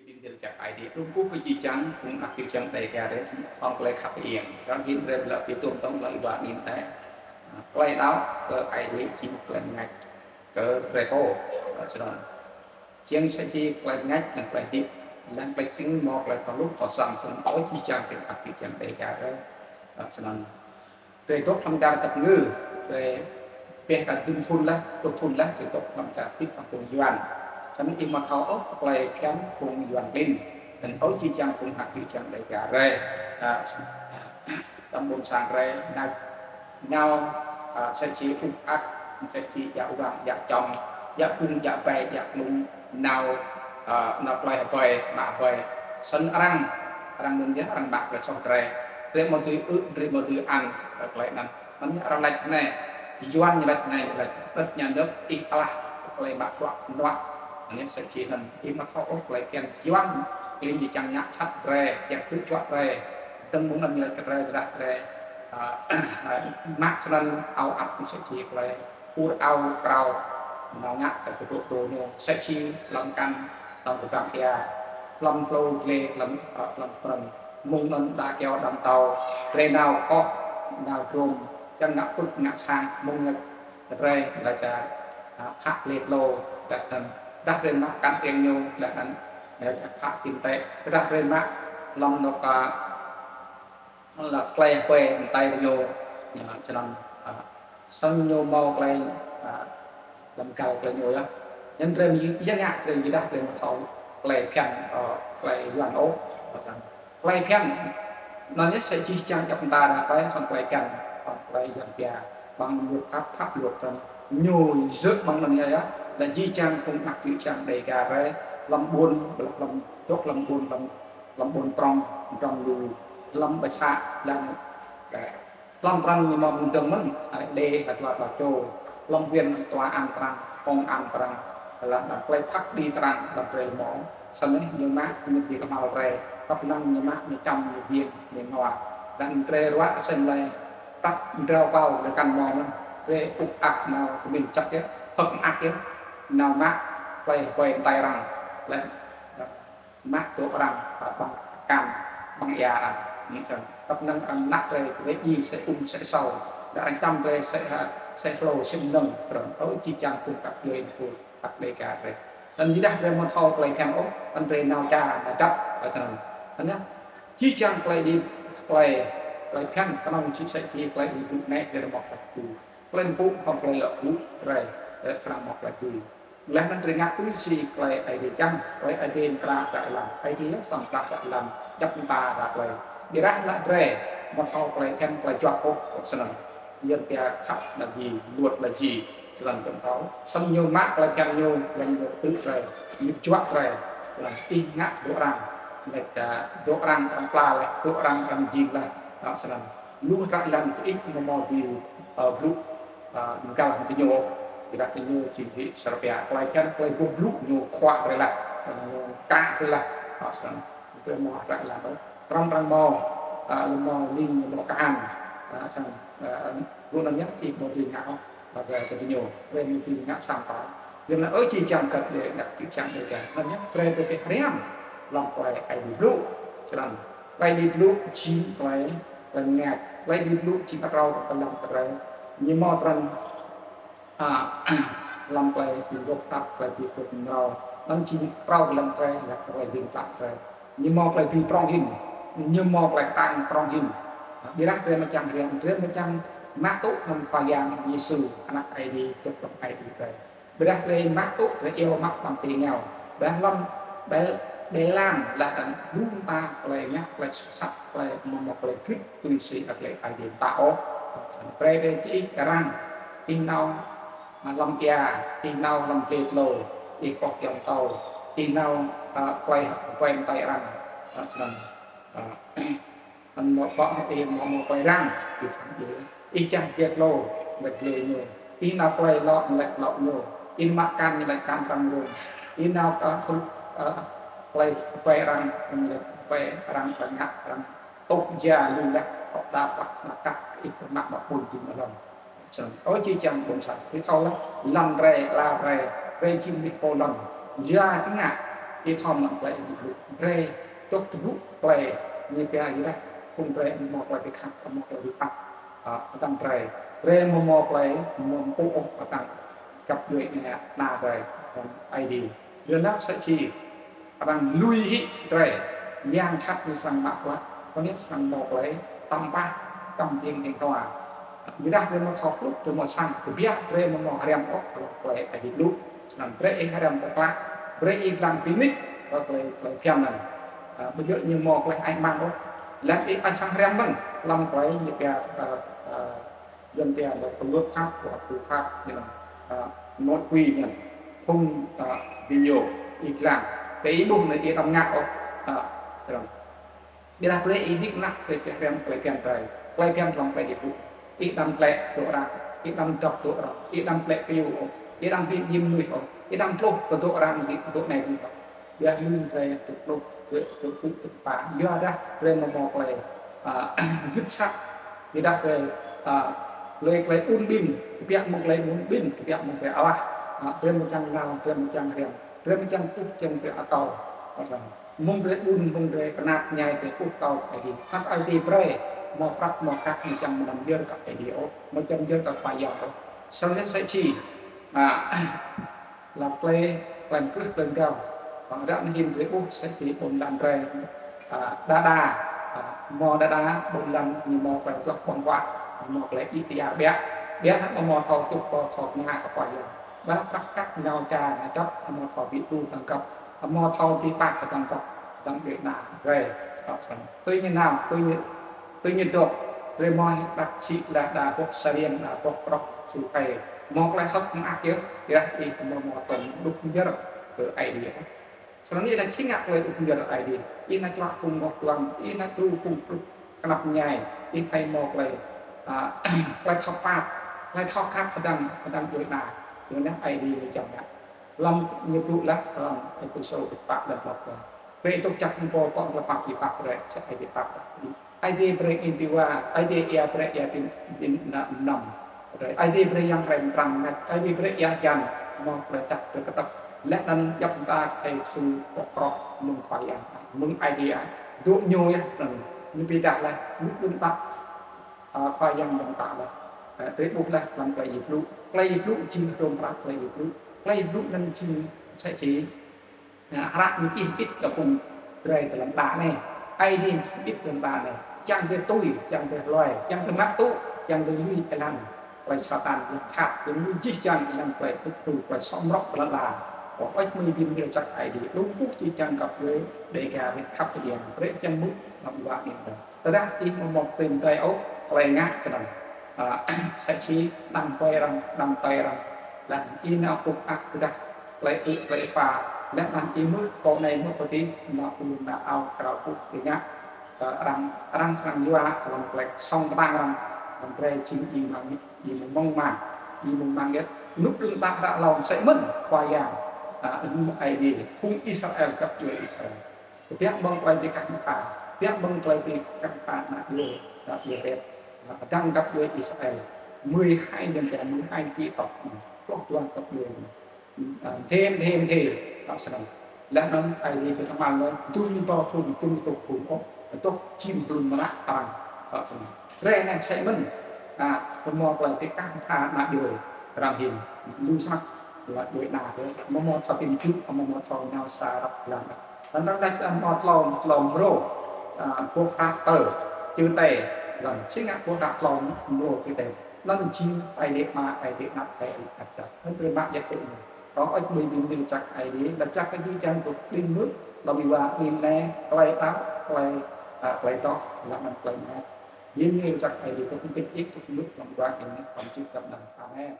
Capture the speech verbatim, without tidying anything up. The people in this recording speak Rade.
Bi mdĭl jăk Aê Diê. Rŭng kŭ kơ jih jang, phung anak jih jang Dêga drei, hŏng klei khăp hơiêng. Arăng hĭn drei lŏ bi tuôm tŏng lŏ êwa angĭn tĕ. Klei đăo kơ Aê Diê jing klei mngač kơ drei pô. Snăn. Čiăng sa čô klei mngač, leh klei hdĭp, leh klei jing mâo klei thâo luh, thâo săng snăn ơ jih jang phung anak jih jang Dêga drei. Snăn. Drei dôk hlăm čar Dap Ngư, drei pĕ ka dŭm thŭn leh, pluh thŭn leh, drei dôk hlăm čar Pit hlăm phung Yuăn. Snăn ih amâo thâo ôh klei bhiăn phung Yuăn klin. Anăn ơ jih jang phung anak jih jang Dêga drei. A, s-, hlăm ƀuôn sang drei, nao, nao, a, sa čô ŭk ăk, sa čô djă wang, djă čŏng, djă ƀŭng, djă bai, djă klŭng, nao, a, nao klei hbei, mă hbei. Snăn arăng, arăng anăn yơh, arăng mă klei soh drei. Drei amâo dưi ư, drei amâo dưi ăn, klei anăn. Anăn arăng lač anei, Yuăn ñu lač anei, ñu lač, ƀĭt nhà nước ih alah, klei mă bruă, mnuă. Anei sa čô anăn, ih amâo thâo ôh klei bhiăn Yuăn, klin ñu čiăng ngă jhat drei, čiăng tŭ juă drei. Dơ̆ng mơ̆ng anăn ñu lač kơ drei, tơdah drei, a, mă snăn ao ăt sa čô klei ur ao krao, nao ngă kơ kdrô̆ tơ ñu, sa čô hlăm kăn, hlăm kbăng êa, hlăm hlô dliê, hlăm, a, hlăm prŏng. Mơ̆ng anăn đa kyâo đăm tâo, drei nao koh, nao drôm, čiăng ngă pŭt ngă sang, mơ̆ng anăn drei, leh ča, a, phă dliê tlô, leh anăn, dah drei mă kăn êng ñu, leh anăn, leh ča phă kinh tế, dah drei mă, hlăm anôk, a, leh klei hbei mtei ñu, ñu, snăn, a, snăn ñu mâo klei, a, hlăm găl klei ñu yơh. Anăn drei mĭn yơh ngă, drei mĭn dah drei amâo thâo klei bhiăn, a, klei Yuăn ôh, snăn. Klei bhiăn, anăn yơh sa jih jang djăp mta đa klei, hŏng klei bhiăn, hŏng klei Yuăn pia, bằng luật pháp, pháp luật, snăn. Ñu yơh mơ̆ng anăn yơh, leh jih jang phung anak jih jang Dêga drei, hlăm ƀuôn, hlăm, dôk hlăm ƀuôn, hlăm hlăm ƀuôn prŏng, prŏng lu, hlăm ƀai sa, hlăm, ơ, hlăm prŏng ñu mâo mdơ̆ng mơ̆n, arăng đê, hă, tòa, tòa čô, hlăm huyện, tòa án prŏng, công an prŏng, hlăm, hlăm klei phat kđi prŏng, hlăm drei mâo, snăn ñu mă, ñu bi kmhal drei, kăp năng ñu mă, ñu čăm, ñu biêng, ñu ngua, leh anăn drei ruă asei mlei, prăk mdrao kâo, drei kăn mâo mơ̆n, drei ŭk ăk nao kmĭn čăk yơh, hơ̆k mơak yơh, nao mă, klei hbei mtei arăng, leh, mă dôk arăng, a, ƀăng kan, ƀăng êa arăng. Snăn, tăp năng arăng mnăk drei, drei djiê sa ung sa asâo. Leh arăng čăm drei sa, a, sa hlô, sa mnơ̆ng, prŏng. Ơ, jih jang phung kăp djuê, phung kăp Dêga drei. Anăn ƀiădah drei amâo thâo klei bhiăn ôh, anăn drei nao čar, nao dăp, a, snăn. Anăn yơh, jih jang klei djiê, klei, klei bhiăn, knŏng jih sa jih klei djiê blŭ anei, drei amâo klei djiê. Klei mpŭ hŏng klei lŏ blŭ drei, ơ, srăng mâo klei dưi. Leh anăn drei ngă tui si klei Aê Diê čiăng, klei Aê Diê mkra hdră êlan, Aê Diê srăng mkra hdră êlan, djăp mta hdră klei. Ƀiădah leh drei, amâo thâo klei bhiăn klei juă ôh, snăn. Yuăn pia khăp leh jing, luật leh jing, snăn kơ thâo. Snăn ñu mă klei bhiăn ñu, leh ñu ktư̆ drei, ñu juă drei, snăn ih ngă dôk arăng, leh, ơ, dôk arăng, arăng pla leh, dôk arăng, arăng jing leh, ơ, snăn. Lu hdră êlan diih amâo mâo dưi, ơ, blŭ, ơ, mgăl hŏng diñu, ƀiădah diñu jing hĭ Serbia. Klei bhiăn, klei boh blŭ ñu khua drei leh, ñu ka drei leh. Ơ, snăn. Drei amâo hdră êlan ôh. Arăng, arăng mâo, ơ, mâo ling, mâo kahan. Ơ, snăn, ơ, lu anăn yơh, ih amâo dưi ngă ôh. Ơ, kơ diñu. Drei amâo dưi ngă săng kơ. Yuăn lač ơ jih jang kăp djuê, ngă jih jang djuê. Anăn yơh, drei, drei bi hriăm. Hlăm klei Aê Diê blŭ. Snăn. Klei Aê Diê blŭ jing klei, klei mngač. Klei Aê Diê blŭ jing akâo kơ hlăm kơ drei. Ñu mâo trăn, a, hlăm klei bi mguôp tap, klei bi kŭp mrâo. Anăn jing akâo kơ hlăm drei, leh klei bi mklă drei. Ñu mâo klei dưi prŏng hĭn. Ñu mâo klei ktang prŏng hĭn. Ƀiădah drei amâo čiăng hriăm, drei amâo čiăng mă tŭ hlăm Khua Yang Yêsu, Anak Aê Diê, dôk hlăm Aê Diê drei. Ƀiădah drei mă tŭ, drei iêu mă hlăm ti êngao. Ƀiădah hlăm ƀel-, ƀel lam leh anăn lu mta klei ngă, klei soh sat, klei amâo mâo klei gĭt tui si klei Aê Diê mtă ôh. Snăn drei, drei jih arăng, ih nao, a, hlăm êa, ih nao hlăm dliê tlô, ih koh kyâo mtâo, ih nao, a, klei hbei mtei arăng, a, snăn, a, Anăn mâo ƀuh ih mâo, mâo klei răng, ih săng ih. Ih čah dliê tlô, lač dliê ñu. Ih nao klei lŏ, lač lŏ ñu. Ih mă kan, lač kan arăng rông. Ih nao, ơ, hŭl, ơ, klei hbei arăng, lač hbei arăng, arăng ngă, arăng tŭk ja lu leh, tŭk đa păk, mă kăk, ih mă mă pun jing mă lŏn. Snăn, ơ jih jang ƀuôn sang, ih thâo leh, lăn drei, ala drei, drei jing mnuih pô lăn. Ya ti ngă, Ih thâo mă klei ih blŭ. Drei dôk tgŭ klei ñu pia ih dah. Phung drei mâo klei bi khăp, mâo klei bi pap. A, hdơ̆ng drei. Drei mâo mâo klei mâo mpŭ ôh hdơ̆ng găp djuê anei na drei. Hdơ̆ng Aê Diê. Leh anăn sĕ si hdơ̆ng lui hĭ drei. Yang jhat ñu srăng mă klă. Kơ ñu srăng mâo klei tăm pah kăm biêng hĕng hua. Ƀiădah drei mâo thâo klŭ, drei mâo sang, kbiă drei mâo mâo hriăm ôh, klei Aê Diê blŭ. Snăn brei ih hriăm klă, brei ih dlăng bi nik, kơ klei, klei bhiăn anăn. A, ƀiădah ñu mâo klei hơăi mang ôh. Leh ih ăt srăng hriăm mơ̆n, hlăm klei ñu pia, a, a, yuăn pia leh kơ luật pháp, của tư pháp, ñu anăn, a, nội quy ñu anăn. Phung, a, video, ih dlăng. Kơ ih ƀuh anei ih tăm ngă ôh, a, snăn. Ƀiădah brei ih nik nak, brei ih hriăm klei bhiăn drei. Klei bhiăn hlăm klei ih blŭ. Ih đăm tlĕ dŏ arăng, ih đăm dăp dŏ arăng, ih đăm tlĕ piu ôh, ih đăm bi jim mnuih ôh, ih đăm tluh kơ dŏ arăng, dŏ anei dŏ arăng. Ƀiădah lu drei tŭ tluh, tŭ, tŭ, tŭ, tŭ pă. Yua dah drei mâo mâo klei, a, gưt sat. Ƀiădah drei, a, klei, klei ƀun ƀin, kbiă mơ̆ng klei ƀun ƀin, kbiă mơ̆ng klei alah. A, drei mâo čiăng nao, drei mâo čiăng hriăm, drei mâo čiăng kkuh, čiăng drei akâo. Mơ̆ng drei ƀun, mơ̆ng drei knap mñai, drei kkuh akâo Aê Diê. Hnăk Aê Diê brei, mâo prăk, mâo khăk, mâo čiăng mnăm yơr kơ Aê Diê ôh, mâo čiăng yơr kơ Khua Yang ôh. Snăn sĕ si, a, hlăm klei, klei mkrưh klei mgao. Ƀăng ară anei hĭn drei ƀuh sĕ si ƀuôn lan drei, a, đa đa, a, mâo đa đa ƀuôn lan ñu mâo klei duah ƀơ̆ng huă, ñu mâo klei đĭ kyar ƀiă. Ƀiădah mâo mâo thâo čŭp, mâo thâo ngă kơ Khua Yang. Ƀiădah prăk kăk nao ča nao čăp, mâo thâo bi đru dơ̆ng găp, mâo thâo bi pap dơ̆ng găp, dơ̆ng djuê ana drei. Tui ñu nao, tui ñu, tui ñu dôk, drei mâo prăk sĭ leh đa boh sariêng, đa boh kroh, su kei. Mâo klei hơ̆k mơak yơh, ƀiădah ih mâo mâo tơl đup myơr kơ Aê Diê. Snăn ih lač si ngă klei đup myơr Aê Diê. Ih nao čuă phung mâo tuan, ih nao đru phung krŭ knap mñai, ih thâo mâo klei, a, klei thâo pap, klei thâo khăp hdơ̆ng, hdơ̆ng djuê ana. Yua anăn Aê Diê ñu čiăng ngă. Hlăm ñu blŭ leh, hlăm Êphêsô kdrêč pă leh blŏk leh. Brei dôk jăk mpô kơ klei pap bi pap brei, sĕ Aê Diê pap. Aê Diê brei êdi wa, Aê Diê êa brei êa bi, bi na, mnăm. Brei Aê Diê brei yang hrăm mtrang mngač, Aê Diê brei êa hjan, mâo klei čăk brei kdăp. Leh anăn djăp mta thei su pŏk kroh mơ̆ng Khua Yang, mơ̆ng Aê Diê. Dôk ñu yơh, anăn ñu bi dah leh, ñu đŭn ƀă, a, Khua Yang đŭn ƀă leh. A, drei ƀuh leh, hlăm klei ih blŭ. Klei ih blŭ, jing hdruôm hră klei ih blŭ. Klei ih blŭ anăn jing sĕ si Hră ñu čih mbĭt kơ phung drei ti lăn ala anei. Aê Diê čih mbĭt ti lăn ala anei. Čiăng drei tui, čiăng drei hluê, čiăng drei mă tŭ, čiăng drei lui êlan. Klei Satan ñu khăp, ñu lui jih jang êlan klei kŭp kru, klei soh mrŏk ti lăn ala. Kâo hơêč hmưi bi mni lač jăk Aê Diê. Lu kkuh jih jang găp djuê Đêga wĭt khăp kơ Yang. Brei čiăng mŭt hlăm wa anei. Tơdah ih amâo mâo klei mdei ôh, klei ngă snăn. A, sĕ si đăm tui arăng, đăm tui arăng. Leh ih nao kŭp ak tơdah klei ŭ klei êpa. Leh anăn ih mưh pô anei mưh pô dih, nao ur nao ao krao ŭ klei ngă. A, arăng, arăng srăng yua hlăm klei sŏng ktang arăng. Hlăm drei jing ih mang, ih mơ̆ng mang, ih mơ̆ng mang yơh. Ênuk đưm đă hră hlâo msĕ mơ̆n Khua Yang. A, ênuk Aê Diê, phung Israel, găp djuê Israel. Kbiă mơ̆ng klei bi kah mpha, kbiă mơ̆ng klei bi kah mpha anak djuê, anak djuê Rêp, hdơ̆ng găp djuê Israel. Mười hai nhân dân, mười hai chi tộc, pluh dua găp djuê. A, thêm, thêm, thêm, đọc snăn. Leh anăn Aê Diê bi kmhal leh, dŭm êbâo thŭn, dŭm êtuh thŭn ôh, dôk čĭm hlŭn mnă arăng, đọc snăn. Drei anei msĕ mơ̆n, a, amâo mâo klei bi kah mpha anak djuê, arăng hĭn, lu snăk, lač djuê ana drei, amâo mâo thâo bi mjŭ, amâo mâo thâo nao sa răk lăn. Lăn anăn leh, a, mâo tlâo, tlâo mrô, a, boh hră tơ, čư̆ tê, lăn. Si ngă boh hră tlâo mrô čư̆ tê. Lăn jing Aê Diê Ama, Aê Diê Anak, Aê Diê Anak Jăk. Lăn drei mă yăk tŭ ñu. Kâo hơêč hmưi bi mni lač jăk Aê Diê, lač jăk kơ jih jang dôk đĭng mưh, hlăm êwa anei, klei đăo, klei, a, klei doh, leh anăn klei mngač. Bi mni lač jăk Aê Diê, dôk mbĭt ih, dôk mưh, hlăm êwa anei, hlăm jih jang anăn. Amen.